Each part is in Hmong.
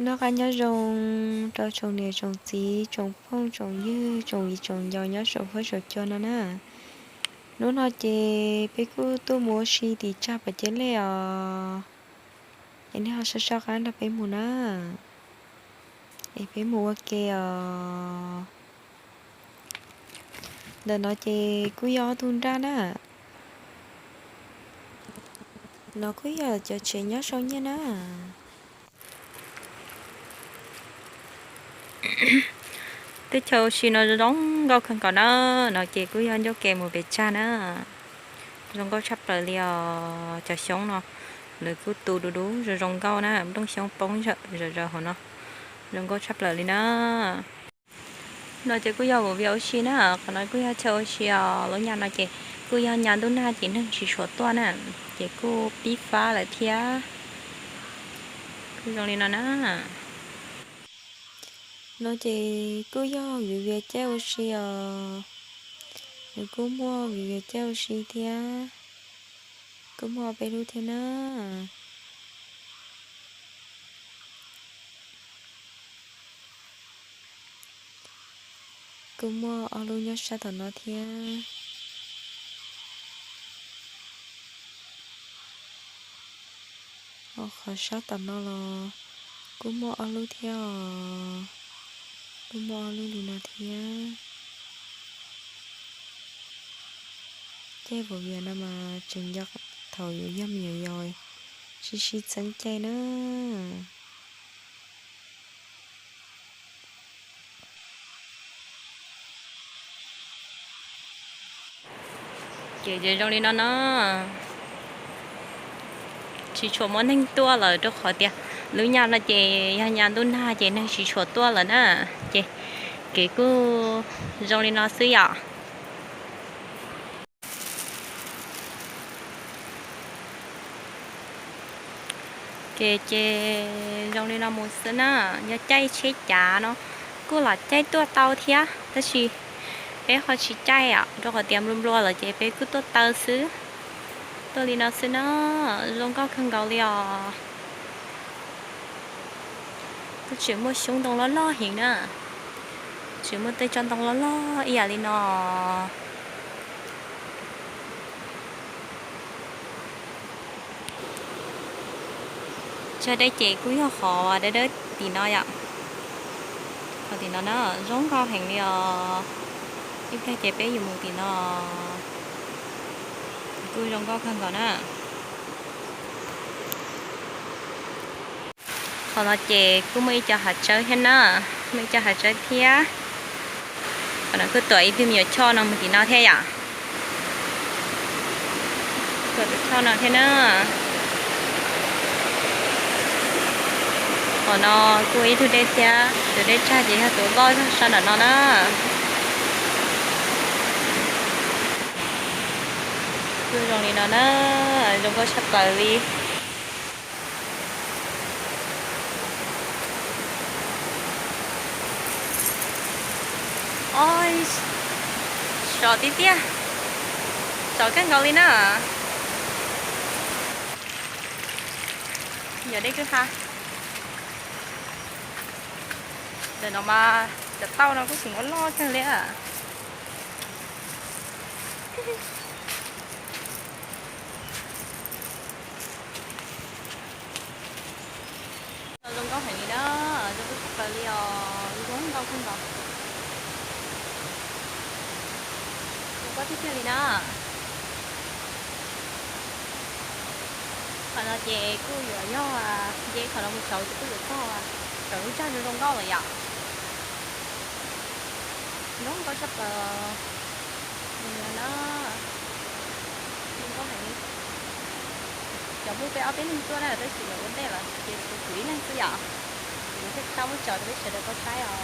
Noj qab nyob zoo rau tsoom niam tsoom txiv, tsoom phooj tsoom ywg, tsoom viv tsoom ncaus nyob saum huab saum cua no na. Hnub no ces peb kuj tuaj mus ua si tim tsag Pam Ceeb Lej os. Es nej ho soj soj qab nrog peb mus na. Es peb mus ua ke os. Ntawm no ces kuj yog ob tug nraj na. No kuj yog cov tsev nyob sau nyiaj na. Teb chaws ua si no zoo nkauj kawg nkaus na. No ces kuj yog ncauj ke mus pem tsag na. Zoo nkauj tshaj plaws li os. Cov xyoob no lawv kuj tu du du zoo zoo nkauj na, nplooj xyoob poob zawm zawm hauv no. Zoo nkauj tshaj plaws li na. No ces kuj yog vum vias ua si na, qhov no kuj yog chaw ua si os. Lub nyam no ces kuj yog nyas ntuj nag ces neeg tsis tshua tuaj na, ces kuj pib fab lawm thiab. Kuj zoo li no na. No ces kuj yog vim vias caij ua si os. Nws kuj muaj vim vias caij ua si thiab. Kuj muaj ob peb lub thiab na. Kuj muaj ob lub nyob sab tom no thiab. Ho qhov sab tom no los kuj muaj ob lub thiab os. Kuj muaj ob lub li no thiab. Caij vum vias no mas tseem nco thaum yus yog me nyuam yaus sib sib txeeb caij na. Ces zoo li no no, tsis tshua muaj neeg tuaj lawm rau qhov tias lub nyam no ces yog nyas ntuj nag ces neeg tsis tshua tuaj lawm na. Ces kev kuj zoo li no xwb yom. Kev ces zoo li no mus xwb na. Yog caij tsheb cav no kuj lam caij tuaj tau thiab, tab sis peb ho tsis caij os, rau qhov tias nplua nplua lawm ces peb kuj tuaj taw xwb. Tuaj li no xwb na, zoo nkauj kawg nkaus li os. Kuj tseem muaj xyoob ntoo loj loj heev na, tseem muaj tej tsob ntoo loj loj ib yam li no. Tsag deb ces kuj yog qhov dawb dawb tim no yom. Qhov tim no na, zoo nkauj heev li os. Ib pliag ces peb yuav mus tim no, kuj zoo nkauj kawg nkaus na. Qhov no ces kuj muaj ib co hav tsawb thiab na, muaj ib co hav tsawb thiab. Qhov no kuj tuam ib tug me nyuam choj no mus tim no thiab yom. Tuam tus choj no thiab na. Qhov no kuj ib tug dej thiab, tus dej tsag ces yog tus loj zog sab nram no na. Kuj zoo li no na, zoo nkauj tshaj plaws li. Oj, sov tiag tiag, sov kawg nkaus li na. Yog dej kwj ha. Ntawm no mas cov tauj no kuj tseem ua loj kawg li. Zoo nkauj heev li na, zoo nkauj tshaj plaws li os, zoo nkauj kawg nkaus. Zoo nkauj tiag tiag li na. Qhov no ces kuj yuav yog nce qhov no mus saud ces kuj yuav txog saum lub tsag zoo zoo nkauj lawm yom. Zoo nkauj tshaj plaws. Zoo nkauj heev li. Cov muaj peb ob peb leeg tuaj na, tab sis lawv ua ntej lawm ces kuv kuv ib leeg xwb yom. Kuv thiaj tau muab tso rau peb sawv daws tau saib os.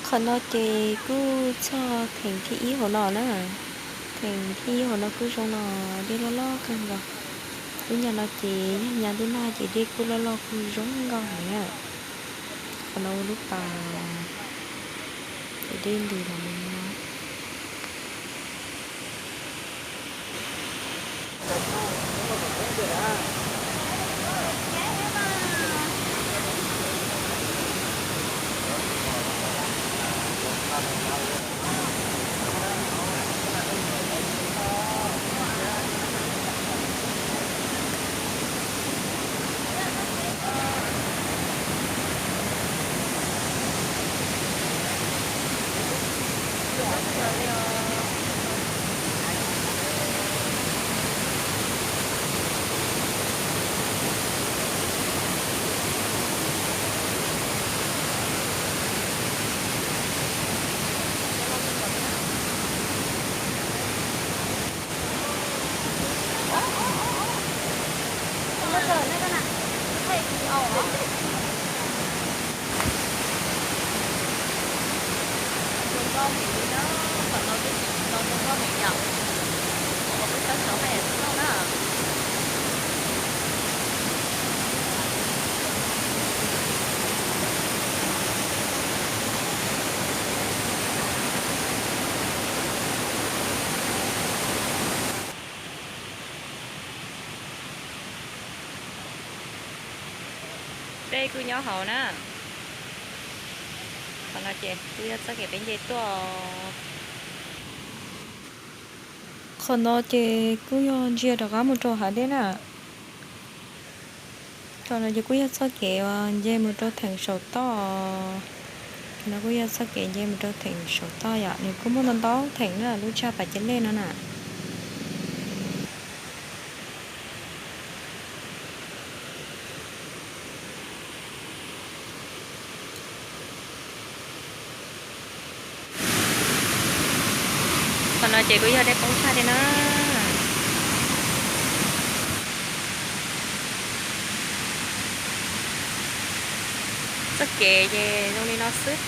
Qhov no ces kuj txog theem thib ib hauv no na. Theem thib ib hauv no kuj zoo no, dej loj loj kawg nkaus. Lub nyam no ces yog nyas ntuj nag ces dej kuj loj loj kuj zoo nkauj heev na. Qhov no ua lub pas, ces dej ntws los mus li no. Zoo nkauj heev li na, tom no twb tsis tau zoo nkauj heev yom. Kuv coj saum haj yam tsis loj na. Dej kuj nyob hauv na. Qhov no ces kuj yog txoj kev peb nce tuaj. Qhov no ces kuj yog ntsia rov qab mus rau hav dej na. Qhov no ces kuj yog txoj kev uas nce mus rau theem saum toj. Qhov no kuj yog txoj kev nce mus rau theem saum toj yom, nws kuj muaj ntau ntau theem na, lub tsag Pas Ces Lej no na. Qhov no ces kuj yog dej poob tshaj thiab na. Txoj kev ces zoo li no xwb.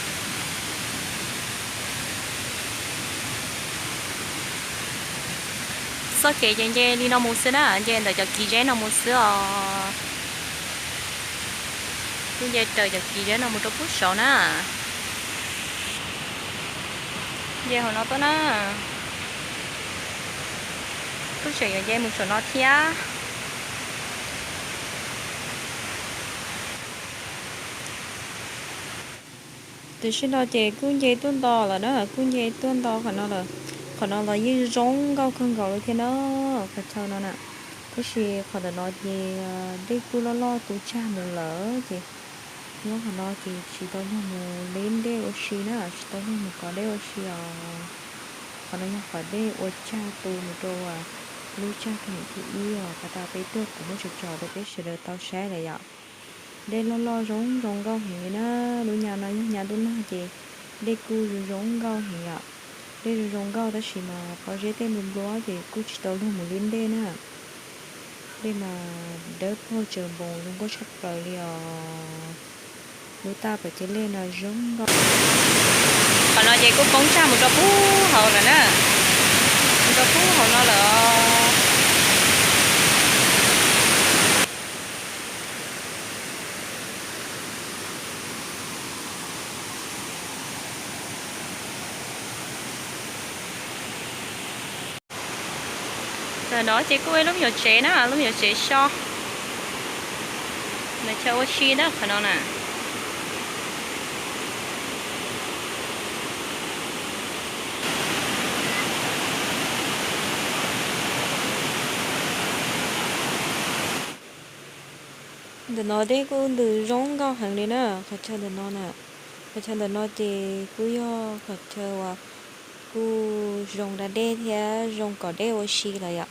Txoj kev ces nce li no mus xwb na, nce ntawm cov kis zeb no mus xwb os. Kuj nce raws cov kis zeb no mus rau pub saud na. Nce hauv no tuaj na. Kuj tseem yuav nce mus saum no thiab. Tam sim no ces kuj nce tuaj nto lawm na, kuj nce tuaj nto qhov no lawm. Qhov no los yeej zoo nkauj kawg nkaus li thiab na, qhov chaw no na. Tab sis qhov ntawm no ces dej kuj loj loj tu tsag mus lawm ces nyob qhov no ces tsis tau luag mus li dej ua si na, tsis tau luag mus kov dej ua si os. Qhov no yog qhov dej ua tsag tu mus rau lub tsag theem thib ib os, pas tas peb tuaj kuv muab tso tso rau peb sawv daws tau saib lawm yom. Dej loj loj zoo zoo nkauj heev li na. Lub nyab no yog nyab ntuj nag ces dej kuj zoo zoo nkauj heev yom. Dej zoo zoo nkauj tab sis mas pob zeb tej nplua nplua ces kuj tsis tau luag mus li dej na. Dej mas dawb paug tsaws npoos zoo nkauj tshaj plaws li os. Lub tsag Pas Ces Lej no zoo nkauj. Qhov no ces kuj poob tsag mus rau pub hauv lawm na. Mus rau pub hauv no lawm os. Ntawm no ces kuj ib lub me nyuam tsev na, lub me nyuam tsev so. Lawv chaw ua si na qhov no na. Ntawm no dej kuj ntws zoo nkauj heev li na, qhov chaw ntawm no na. Qhov chaw ntawm no ces kuj yog qhov chaw uas kuj zoo da dej thiab zoo kov dej ua si lawm yom.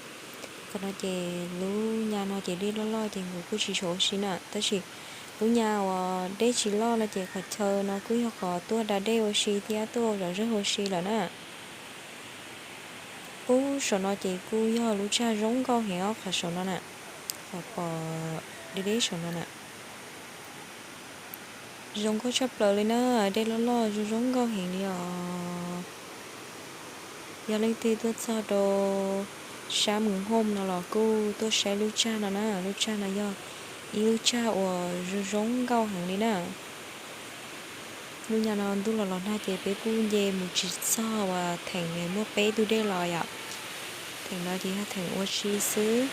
Qhov no ces lub nyab no ces dej loj loj ces nkawd kuj tsis tshua ua si na, tab sis lub nyab uas dej tsis loj no ces qhov chaw no kuj yog qhov tuaj da dej ua si thiab tuaj zom zaws ua si lawm na. Pub saum no ces kuj yog lub tsag zoo nkauj heev os, qhov saum no na, qhov pom deb deb saum no na. Zoo nkauj tshaj plaws li na, dej loj loj zoo zoo nkauj heev li os. Yog leej twg tuaj txog rau sab Mws Hooj no los kuj tuaj saib lub tsag no na, lub tsag no yog ib lub tsag uas zoo zoo nkauj heev li na. Lub nyab no ntuj los los nag ces peb kuj nce mus tsis txog uas theem muaj peb tug dej los yom. Theem no ces yog theem ua si xwb.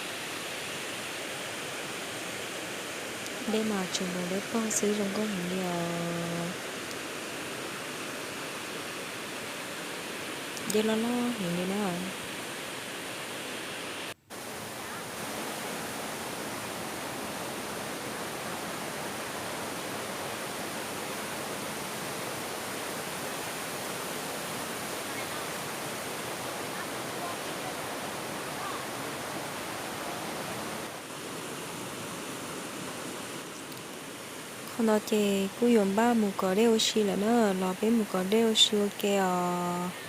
Dej mas tsaws npoos dawb paug xwb zoo nkauj heev li os. Dej loj loj heev li na. Qhov no ces kuj yuav npaj mus kov dej ua si lawm na, los peb mus kov dej ua si ua ke os.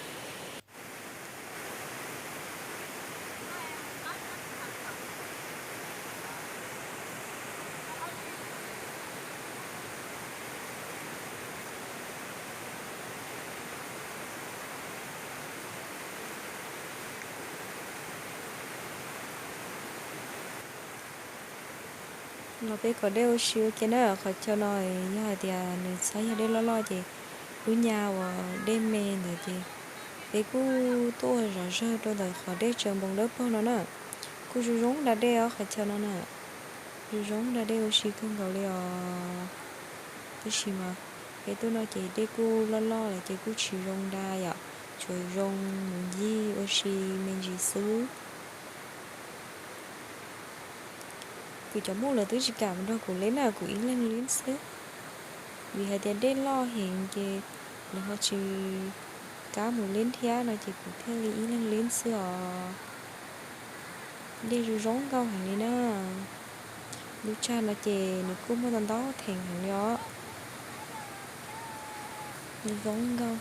Los peb kov dej ua si ua ke na, qhov chaw no yog hais tias nws txhob yog dej loj loj ces lub nyab uas dej me ntawd ces peb kuj tuaj ua zom zaws rau ntawm qhov dej tsaws npoo dawb paug no na. Kuj zoo zoo da dej os qhov chaw no na, zoo zoo da dej ua si kawg nkaus li os. Tab sis mas peb tuaj no ces dej kuj loj loj lawm ces kuj tsis zoo da yom, tsuas zoo mus ncig ua si me ntsis xwb. Kuv cov muam lawv twb tsis kam mus nrog kuv leb na, kuv ib leeg leb xwb. Vim hais tias dej loj heev ces lawv ho tsis kam mus leb thiab no ces kuv thiaj li ib leeg leb xwb os. Dej zoo zoo nkauj heev li na. Lub tsag no ces nws kuj muaj ntau ntau theem heev li os. Zoo zoo nkauj.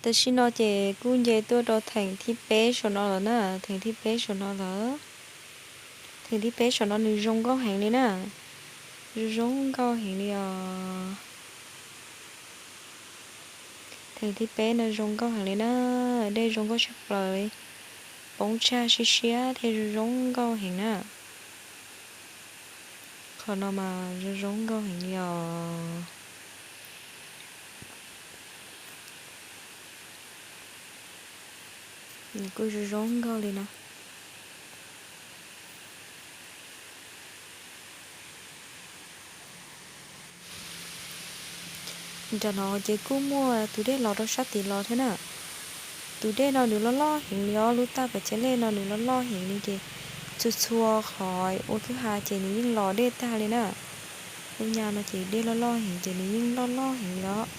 Tam sim no ces kuj nce tuaj rau theem thib peb saum no lawm na, theem thib peb saum no lawm. Theem thib peb saum no nws zoo nkauj heev li na, zoo zoo nkauj heev li os. Theem thib peb no zoo nkauj heev li na, dej zoo nkauj tshaj plaws li, poob tsag siab siab thiab zoo zoo nkauj heev na. Qhov no mas zoo zoo nkauj heev li os. Nws kuj zoo zoo nkauj li no. Nram no ces kuj muaj tus dej los rau sab tid los thiab na. Tus dej no nws loj loj heev li os, lub taj pem chaw lej no nws loj loj heev li ces txhua txhua qhov ua kwj ha ces nws yeej los dej tag li na. Lub nyab no ces dej loj loj heev ces nws yeej loj loj heev li os.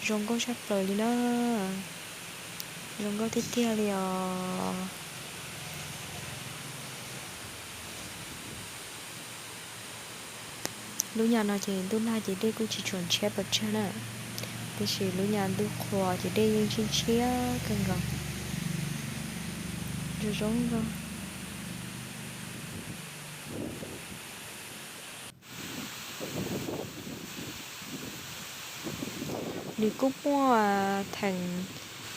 Zoo nkauj tshaj plaws li na. Zoo nkauj tiag tiag li os. Lub nyab no ces ntuj nag ces dej kuj tsis tshua ntshiab pes tsawg na, tiam sis lub nyab ntuj qhua ces dej yeej ntshiab ntshiab kawg nkaus. Zoo zoo nkauj. Nws kuj muaj theem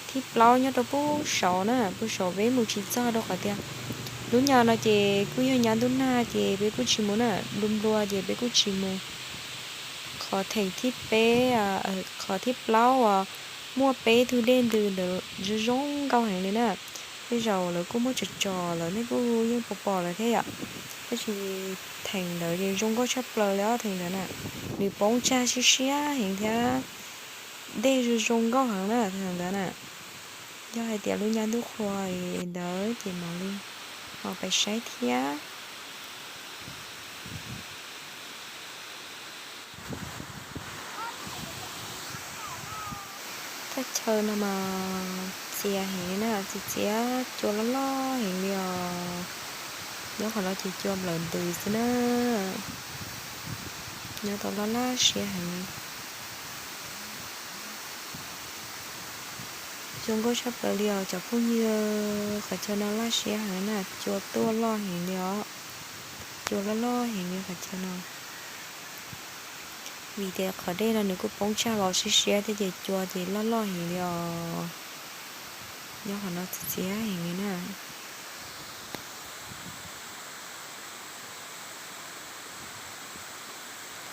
thib plaub nyob rau pub saud na, pub saud peb mus tsis txog rau qhov tias lub nyab no ces kuj yog nyab ntuj nag ces peb kuj tsis mus na, nplua nplua ces peb kuj tsis mus. Qhov theem thib peb, qhov thib plaub uas muaj peb tug dej ntws ntawd zoo zoo nkauj heev li na. Tej zaum lawv kuj muab tso tso lawm nej kuj yeej pom pom lawm thiab yom. Tab sis theem ntawd ces zoo nkauj tshaj plaws li os, theem ntawd na. Nws poob tsag siab siab heev thiab dej zoo zoo nkauj heev na theem ntawd na. Yog hais tias lub nyab ntuj qhua ntawd ces mam li ho pais saib thiab. Thaj chaw no mas txias heev li na, txias txias cua loj loj heev li os. Nyob qhov no ces cua nplawm ntws xwb na. Nyob tau laj laj siab heev li. Zoo nkauj tshaj plaws li os cov phooj ywg, qhov chaw no laj siab heev na, cua tuaj loj heev li os. Cua loj loj heev li qhov chaw no. Vim tias qhov dej no nws kuj poob tsag los siab siab thiab ces cua ces loj loj heev li os. Nyob qhov no txias txias heev li na.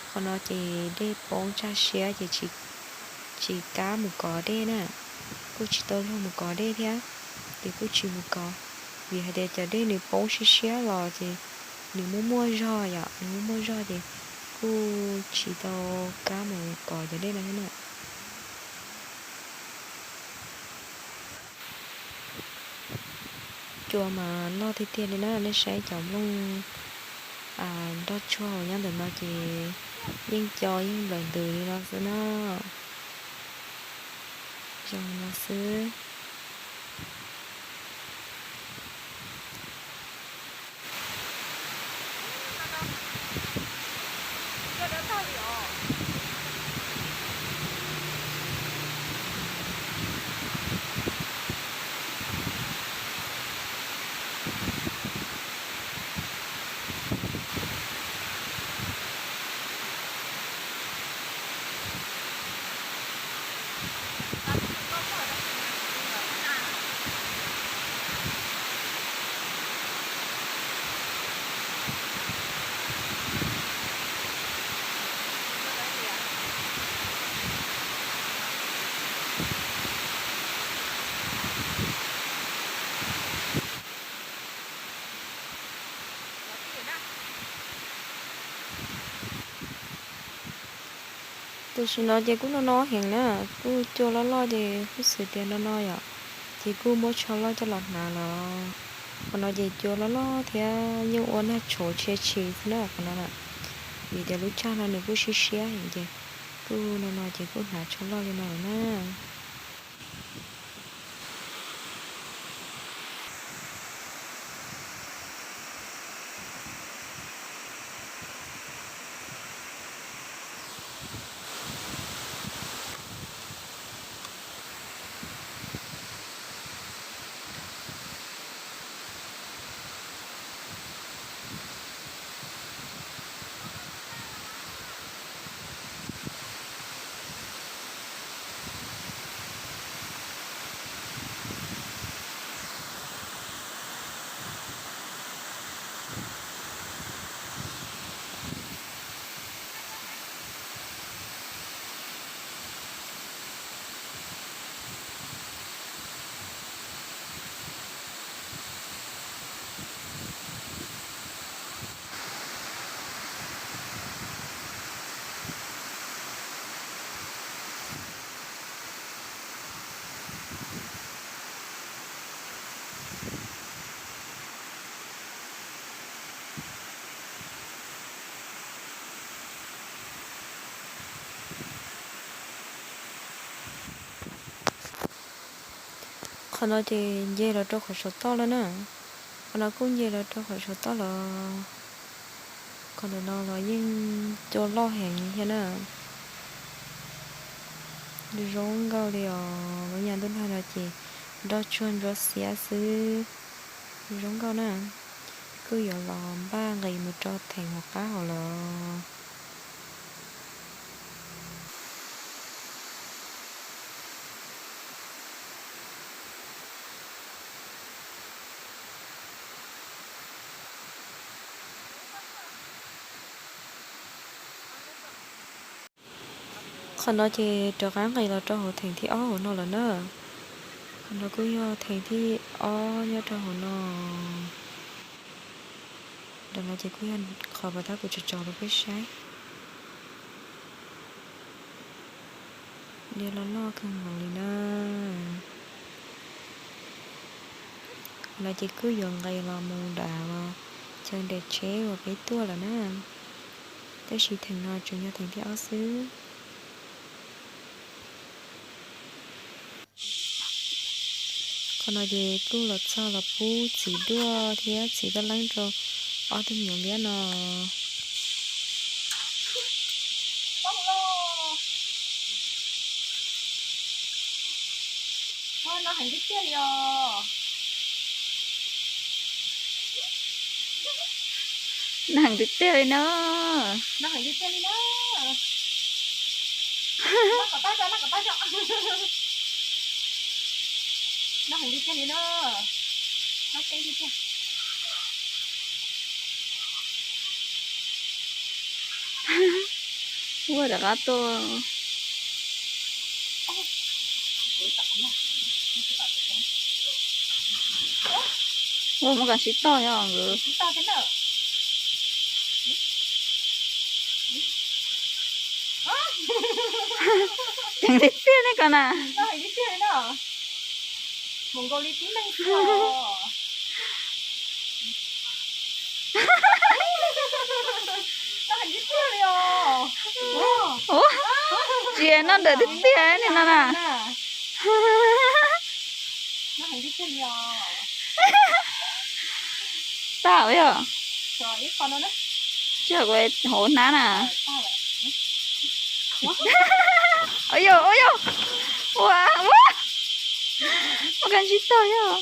Qhov no ces dej poob tsag siab ces tsis, tsis kam mus kov dej na, kuj tsis tau luag mus kov dej thiab, ces kuj tsis mus kov. Vim hais tias cov dej nws poob siab siab los ces nws muaj muaj zog yom, nws muaj muaj zog ces kuj tsis tau kam mus kov cov dej no thiab na. Cua mas loj tiag tiag li na, nej saib cov nplooj nroj tsuag uas nyob ntawm no ces yeej co yeej nplawm ntws li no xwb na. Zoo no xwb. Tam sim no ces kuj no no heev na, kuj cua loj loj ces kuj xws tias no no yom, ces kuj muab tsho loj coj los hnav los. Qhov no ces cua loj loj thiab yeej ua nag tshauv tshia tshis xwb na qhov no na. Vim tias lub tsag no nws kuj siab siab heev ces kuj no no ces kuj hnav tsho loj li no lawm na. Qhov no ces nce los rau qhov saum toj lawm na. Qhov no kuj nce los rau qhov saum toj los. Qhov ntawm no los yeej cua loj heev thiab na. Zoo nkauj li os, lub nyuag ntuj nag no ces nroj tsuag ntsuab xiab xwb. Zoo nkauj na. Kuj yuav los npaj nqis mus rau theem hauv qab hauv lawm. Qhov no ces rov qab nqis los rau hauv theem thib ob hauv no lawm na. Qhov no kuj yog theem thib ob nyob rau hauv no. Ntawm no ces kuj yog qhov uas tab kuv tso tso rau peb saib. Diav los loj kawg nkaus li na. Qhov no ces kuj yuav nqis los mus nram chaw nres tsheb uas peb tuaj lawm na. Tab sis theem no tseem yog theem thib ob xwb. Qhov no ces kuj los txog los pub txiv duaj thiab txiv kab leeb rau ob tug me nyuam liab no. Nag heev tiag tiag li na. Ua rov qab tuaj. Ua muab koj ntsib tog yog nkawd. Ceev tiag tiag ne koj na. Ua, tsis noj ntawm tiag tiag li no na. Tag yog. Tsis yog kuv hauv hnab na. Ua yog, ua yog. Ua, ua. Ua koj ntsib tog yog.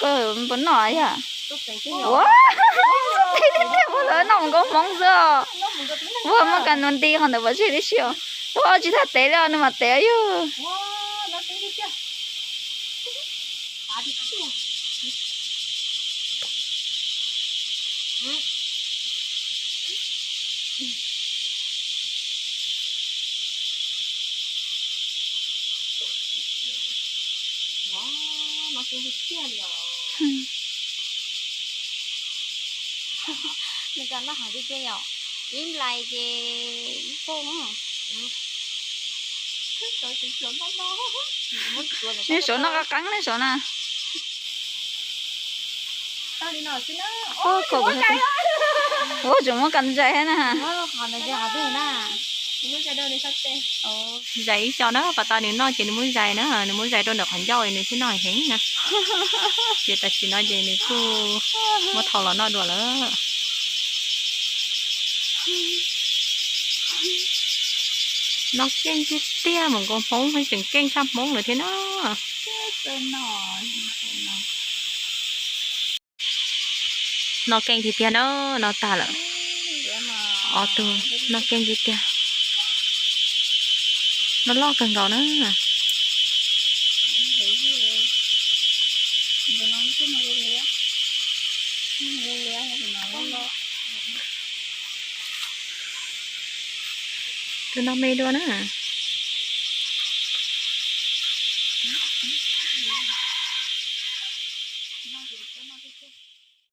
Koj puas noj yog? Ua, ua lawv noj mus nkaus hmoov xwb os. Ua muab koj nua nti qhov ntawd pov tseg tib si os. Ua tsis tag tev li os, nws mam tev yog. Nws cov noj heev tiag tiag yom, ib nplais ces ib phooj. Saum no qab qeeb ne saum na. Ua tseem muab koj zais thiab na. Zais ib co na, pas tas nws noj ces nws muab zais na, nws muab zais rau ntawm qhov ncauj nws thiaj noj heev na. Ces tam sim no ces nws kuj muab thau los noj dua lawm. Noj keej tiag tiag, mus nkaus hmoob tseem keej tshaj hmoob lawm thiab na. Noj keej tiag tiag na, noj tag lawm. Ob tug noj keej tiag tiag. Noj loj kawg nkaus na. Tus no me dua na.